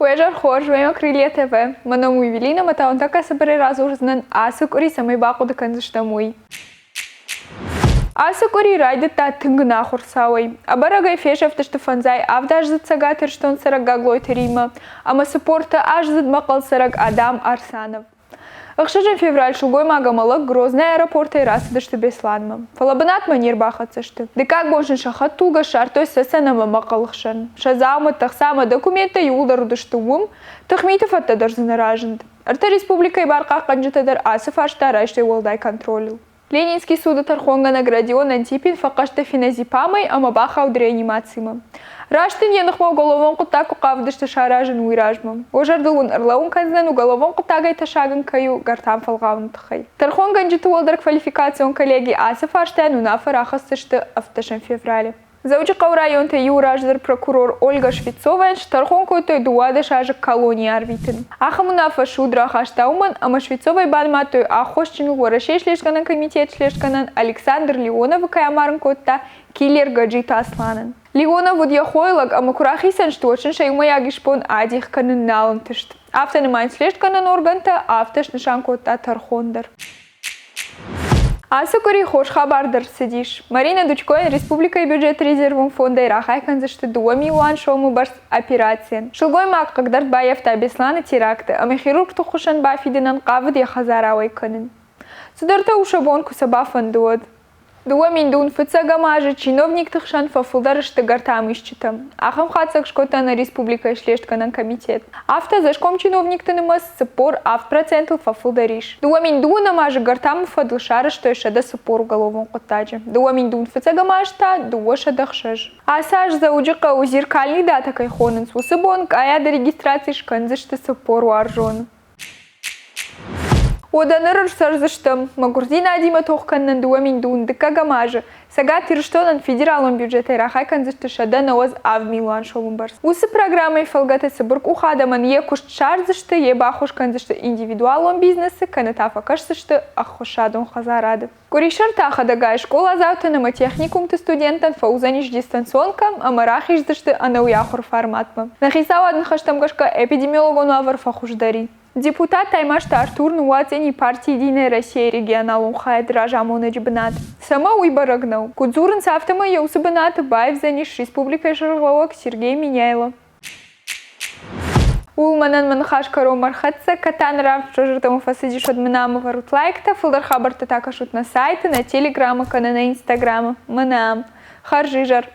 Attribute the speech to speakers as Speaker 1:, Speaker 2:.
Speaker 1: Уӕ зӕр хорз, уемӕ Крылья ТВ. Мӕ ном у Евелина, ӕмӕ та уын тӕккӕ цыбырӕй радзурдзынӕн, ацы къуыри цӕмӕй бахъуыды кӕндзыстӕм, уый. Ацы къуыри райдыдта тынг ӕнахуыр цауӕй. Ӕбӕрӕгӕй фесӕфтысты фӕндзай авдаздзыд Цӕгат Ирыстон цӕрӕг Гаглойты Риммӕ ӕмӕ 40 аздзыд мӕхъӕл цӕрӕг Адам Арсанов. Ӕхсӕзӕм февраль сылгоймаг ӕмӕ лӕг Грознайы аэропортӕй рацыдысты Беслӕнмӕ, фӕлӕ бынатмӕ не рбахӕццӕ сты. Дыккаг бон сын сӕ хӕдтулгӕ ссардтой Цӕцӕн ӕмӕ Мӕхъӕлы хсӕн. Сӕ дзаумӕттӕ, ӕхца ӕмӕ документтӕ иууылдӕр уыдысты уым, тыхмиты фӕдтӕ дӕр дзы нӕ разынд. Ӕртӕ республикӕйы бархъахъхъӕнджытӕ дӕр ацы фарста райстой уӕлдай контролыл. Ленинский суды тӕрхонгӕнӕг Родион Антипин фӕхъӕстӕ феназепамӕй ӕмӕ бахауд реанимацимӕ. Раст ын йӕ ныхмӕ уголовон хъуыддаг куы хъавыдысты саразын, уый размӕ. Уӕ зӕрдыл уын ӕрлӕууын кӕндзынӕн, уголовон хъуыддагӕй тӕссаг ын кӕй у гӕртам фӕлгъауыны тыххӕй. Тӕрхонгӕнджыты уӕлдӕр квалификацион коллеги ацы фарстайӕн уынаффӕ рахӕсдзысты 17 февралы. Дзӕуджыхъӕуы районтӕй иуы раздӕр прокурор Ольга Швецовайӕн стӕрхон кодтой 12 азы колонийы арвитын. Ахӕм уынаффӕ суд рахаста уымӕн, ӕмӕ Швецовайы банымадтой аххосджыныл Уӕрӕсейы слестгӕнӕн комитет слестгӕнӕн Александр Леоновы кӕй амарын кодта киллер Гаджиты Асланӕн. Леонов уыд йӕ хойы лӕг ӕмӕ куы рахицӕн сты, уӕд сын сӕ иумӕйаг исбон адих кӕнын нал ӕнтыст. Афтӕ нымайынц слестгӕнӕн органтӕ, афтӕ снысан кодта тӕрхон дӕр. Ацы къуыри хорз хабар дӕр рцыдис. Марина Дучкойӕн республикӕйы бюджеты резервон фондӕй рахай кӕндзысты 2 милуан сомы бӕрц операцийӕн. Сылгоймаг хъыгдард баййӕфта Беслӕны теракты ӕмӕ хирургты ххуысӕн бафидынӕн хъавыд йӕ хӕдзар ауӕй кӕнын. Цыдӕртӕ у сӕ бон, куы сӕ бафӕнды, уӕд. 2000 фыццӕгӕм азы чиновникты хсӕн фӕфылдӕр сты гӕртамисджытӕ. Ахӕм хатдзӕг скодта нӕ республикӕйы слестгӕнӕн комитет. Афтӕ ӕдзӕсгом чиновникты нымӕц 47 процентыл фӕфылдӕр ис. 2002 азы гӕртамы фӕдыл сарӕзтой 140 уголовон хъуыддаджы, 2002 фыццӕгӕм аз та 206. Ацы аз Дзӕуджыхъӕуы зеркальный датӕ кӕй хонынц, уыцы бон къайады регистраци скӕндзысты 40 уарзоны. Уӕдӕ ныр ӕрцӕрдзыстӕм, мӕгуырдзинадимӕ тох кӕнынӕн 2002 дыккӕгӕм азы Цӕгат Ирыстонӕн федералон бюджетӕй рахай кӕндзысты 197 милуан сомы бӕрц. Уыцы программӕйы фӕлгӕты цыбыркъух адӕмӕн йӕ куыст ссардзысты, йӕ баххуыс кӕндзысты индивидуалон бизнесы кӕнӕ та фӕкӕсдзысты ӕххуысадон хӕдзарады. Къуырисӕр та хӕдӕгай скъоладзаутӕн ӕмӕ техникумты студенттӕн фӕуыдзӕнис дистанционкӕ ӕмӕ рахиздзысты ӕнӕуи ахуыры форматмӕ. Нӕ хицауады ныхӕстӕм гӕсгӕ эпидемиологон уавӕр фӕхуыздӕр и. Депутат Таймазты Артур ныууадздзӕни парти Единая Россия-йы регионалон хайады разамонӕджы бынат. Цӕмӕ уый бӕрӕг нӕу. Куыд дзурынц, афтӕмӕй йӕ уыцы бынаты баивдзӕнис республикӕйы сӕргълӕууӕг Сергей Меняйло. Ууыл мӕнӕн мӕ ныхас кӕронмӕ ӕрхӕццӕ, кӕд та ныр ӕвзӕрдӕмӕ фӕцыдис, уӕд мын ам ӕвӕрут лайктӕ, фылдӕр хабӕрттӕ та кӕсут нӕ сайты, нӕ телеграмы кӕнӕ нӕ инстаграмы. Мӕнӕ ам. Хӕрзизӕр!